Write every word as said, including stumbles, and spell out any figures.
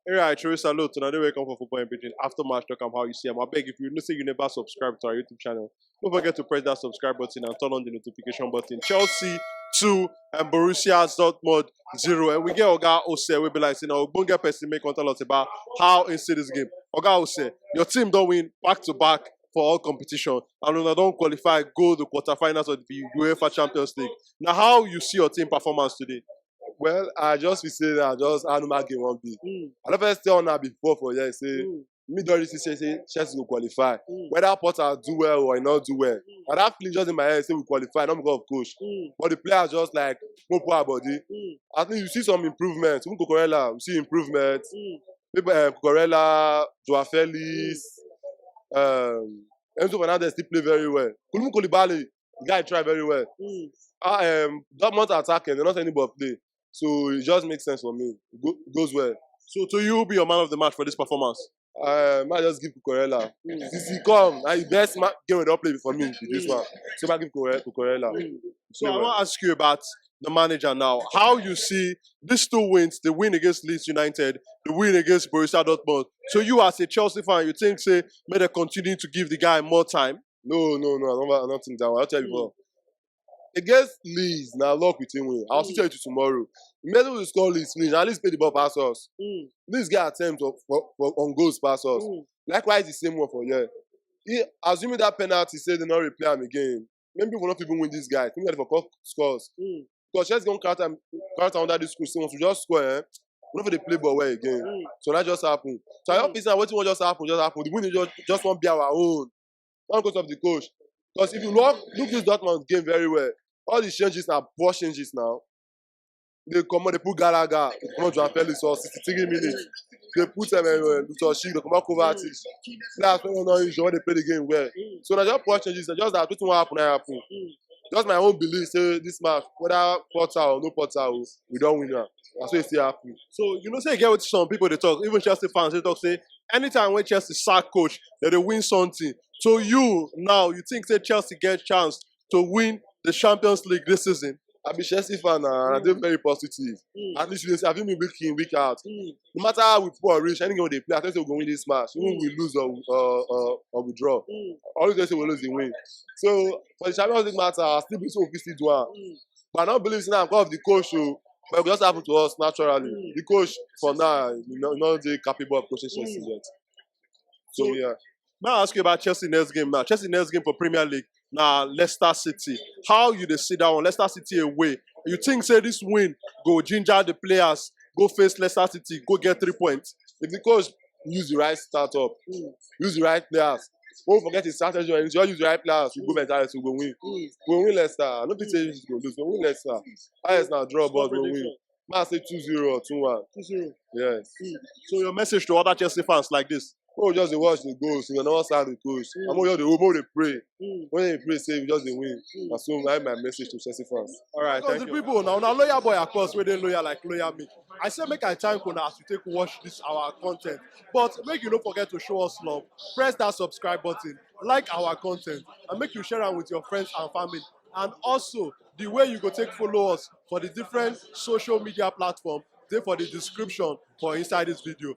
Area I truly salute to another welcome for Football in Pidgin. After match, talk am how you see am. I beg, if you know say you never subscribe to our YouTube channel, don't forget to press that subscribe button and turn on the notification button. Chelsea two and Borussia Dortmund zero. And we get Oga Ose, we be like, you know, go get person make tell us about how he see this game. Oga Ose, your team don't win back to back for all competition, and una don qualify go the quarterfinals of the UEFA Champions League. Now, how you see your team performance today? Well, I just feel say that just animal game won't be. Mm, I don't first tell una before for here say mm, me don already see say Chelsea go qualify. mm, Whether Potter do well or he not do well, mm, and that feeling just in my head say we qualify, not because of coach. Mm. But the players just like no poor body. Mm. I think you see some improvement. Even Cucurella, we see improvement. Mm. People, um, Cucurella, Joao Felix, um, Enzo Fernandez still play very well. Koulibaly, Koulibaly, the guy try very well. Mm. Uh, um, Dortmund attacking, they not anybody play. So it just makes sense for me. It go, it goes well. So, to you, be your man of the match for this performance? Uh, I just give Cucurella. Mm. Since he come, na the best ma- game we don play for me be this Mm. one. So I give Cucurella. Cucurella. Mm. So I want to ask you about the manager now. How you see these two wins, the win against Leeds United, the win against Borussia Dortmund. So you, as a Chelsea fan, you think say may they continue to give the guy more time? No, no, no. I don't, I don't think that one. I'll tell you before. Against Leeds, now luck with him win. I'll still tell you to tomorrow. Immediately we score Leeds, finish. At least play the ball pass us. Mm. Leeds get attempt of, for, for, on goals pass us. Mm. Likewise, the same one for here. He, assuming that penalty say they not replay him again, maybe we not even win this guy. Think that for co- scores. Mm. Because Chelsea gonna count am count am under this school since we just score, eh? We no fit dey play ball well again. Mm. So that just happen. So I hope say wetin wan just happen just happen. The win just just wan be our own. Not because of the coach. Because if you look look this Dortmund game very well, all the changes na poor changes now. They comot, they put Gallagher, they comot Joao Felix for sixty-three minutes. They put um, uh, Loftus-Cheek, they comot Kovacic. Players wey no injure when they play the game well. Mm. So na just poor changes. Na just that wetin wan happen na happen. Mm. Just my own belief say this match, whether Potter or no Potter, o, we don win am. Na so e still happen. So you know say e get wetin some people dey talk, even Chelsea fans dey talk say anytime when Chelsea sack coach, they dey win something. So you now, you think say Chelsea get chance to win the Champions League this season? I be Chelsea fan na, and I dey very positive. Mm. At least you dey see, I feel me week in, week out. Mm. No matter how we poor or rich, any game we dey play, I tell you say we go win this match. Even Mm. we lose or, or, or, or we draw. Mm. Always tell you say we lose the win. So for the Champions League matter, I still believe say we fit still do am. Mm. But I no believe say na because of the coach o, but e go just happen to us naturally. Mm. The coach for now, you know, no dey capable of coaching Chelsea Mm. yet. So yeah. May I ask you about Chelsea next game now? Chelsea next game for Premier League na Leicester City. How you dey see that one? Leicester City away. You think say this win go ginger the players, go face Leicester City, go get three points? If the coach use the right startup, Mm. use the right players, don't forget his strategy and just use the right players, we go mentality, we go win. Mm. We go win Leicester. I no fit say we go lose, we go win Leicester. Highest na draw, but we win. Prediction. Man say two zero or two one. Two zero. Yes. So your message to other Chelsea fans like this? Make we just dey watch the goals. We never sack the coach. Mm. And make we just dey hope, make we dey pray. Mm. When we pray, say we just dey win. Mm. Na so na my message to Chelsea fans. All right, Because thank the you. People now, now loyal boy, of course, where they loyal like loyal me. I say make I thank una as you take watch this our content. But make you don't forget to show us love. Press that subscribe button, like our content, and make you share am with your friends and family. And also, the way you go take follow us for the different social media platform, dey for the description for inside this video.